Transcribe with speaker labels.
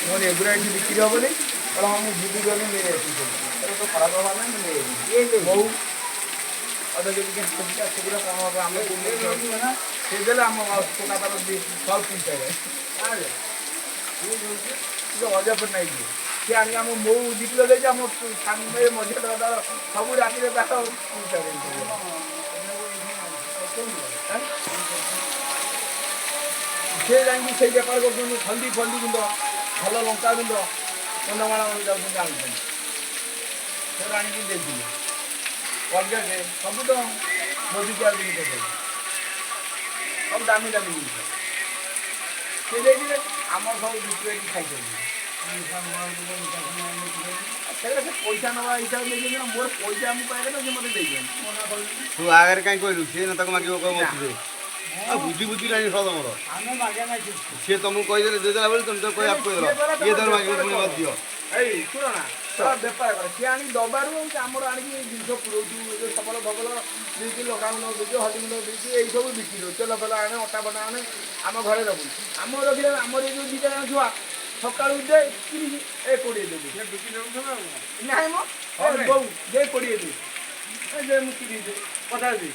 Speaker 1: ମୋର ଏଗୁଡ଼ା ଏଠି ବିକ୍ରି ହେବନି। କହିଲା, ହଁ, ମୁଁ ଯିବି, ଗଲେ ନେଇ ଆସିବି ସବୁ। କହିଲା, ତ ଖରାପ ହେବାର ନାହିଁ, ମୁଁ ନେଇ ଆସିବି। ମହୁ ଅଧ କେଜି କେଜି, ସେଗୁଡ଼ା କ'ଣ ହେବ? ଆମେ ସେ ଦେଲେ ଆମ ଟୋକା ତାର ସବୁ କିଣିସାରିଲେ। ଅଜୟ ପଟ୍ଟନାୟକ ଯିଏ, ସିଏ ଆଣିକି ଆମ ମହୁ 2 କିଲୋ ଦେଇଛି। ଆମ ସାଙ୍ଗେ ମଝିଆ ଟୋକା ତାର ସବୁ ରାତିରେ ତାର କିଣିସାରିଲେଣି। ସେ ଯାଇକି ସେଇ ବେପାର କରୁଛନ୍ତି, ହଳଦୀ ଫଳଦୀ ଗୁଣ୍ଡ, ଭଲ ଲଙ୍କା ଗୁଣ୍ଡ, କନ୍ଧମାଳ ଯାଉଛନ୍ତି ଆଣୁଛନ୍ତି। ସେ ଆଣିକି ଦେଇଥିଲେ କଲଗେଟ୍, ସବୁ ତ ମୋଦି କେୟାର ଜିନିଷ, ସବୁ ସବୁ ଦାମୀ ଦାମୀ ଜିନିଷ ସେ ଦେଇଥିଲେ। ଆମର ସବୁ ବିକ୍ରି ଏଠି ଖାଇଛନ୍ତି। ସେଗୁଡ଼ା ସେ ପଇସା ନେବା ହିସାବରେ ଦେଇଛନ୍ତି ନା? ମୋର ପଇସା ମୁଁ ପାଇଲେ ତ ସେ ମୋତେ ଦେଇଛନ୍ତି।
Speaker 2: ତୁ ଆଗରେ କାହିଁ କହିଲୁ? ସିଏ ନା ତାକୁ ମାଗିବ, କହିବ ମତେ ଦେ। ଆଉ ବୁଝି ବୁଝି ଲାଣି ସହ ତମର।
Speaker 3: ଆମେ ମାଗେ ନା କିଛି।
Speaker 2: ସିଏ ତମକୁ କହିଦେଲେ, ଦେଇଦେଲା ବୋଲି ତମେ ତ କହିବାକୁ କହିଦେଲ। ଇଏ ତାର ମାଗିବ ପୁଣି, ମତେ ଦିଅ।
Speaker 1: ଏଇ ଶୁଣ ନା, ତ ବେପାର କର। ସିଏ ଆଣିକି ଦବାରୁ ଆମର ଆଣିକି ଜିନିଷ ପୁରଉଛୁ। ଏ ଯୋଉ ସବଳ ଫବଳ ଦେଇକି, ଲଙ୍କାଗୁଣ୍ଡ ଦେଇକି, ହଳଦୀ ଗୁଣ୍ଡ ଦେଇକି, ଏଇସବୁ ବିକ୍ରି ଦଉ। ତେଲ ଫେଲ ଆଣେ, ଅଟା ଫଟା ଆଣେ, ଆମ ଘରେ ରଖୁ। ଆମ ରଖିଲେ ଆମର ଏଇ ଯୋଉ 2ଟା ଜଣ ଛୁଆ, ସକାଳୁ ଦେ 30, ଏ 20 ଦେବି। ନାଇଁ ମ, ଏ ବୋଉ ଦେ 20 ଦେ, ଏ ଦେ, ମୁଁ 30 ଦେ, 50 ଦେ।